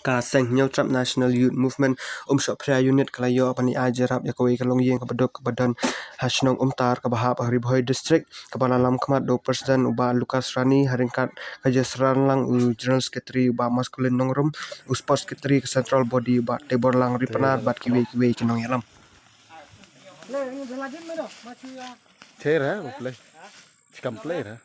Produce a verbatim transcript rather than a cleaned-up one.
Ka seng Hynñiewtrep National Youth Movement Umshohphria Unit ka la ïoh ban ai jingïarap ïa kawei ka longïing kaba duk kaba don ha shnong Umtar kaba hap ha Ri Bhoi District, kaba la lam khmat da u President u Bah Lucas Rani, ha ryngkat ka jingïasyrang lang u General Secretary u Bah Maskulin Nongrum, u Sports Secretary ka Central Body u Bah Teborlang Ripnar bad kiwei kiwei ki nongïalam. Ther ha, u play. Kam play ha.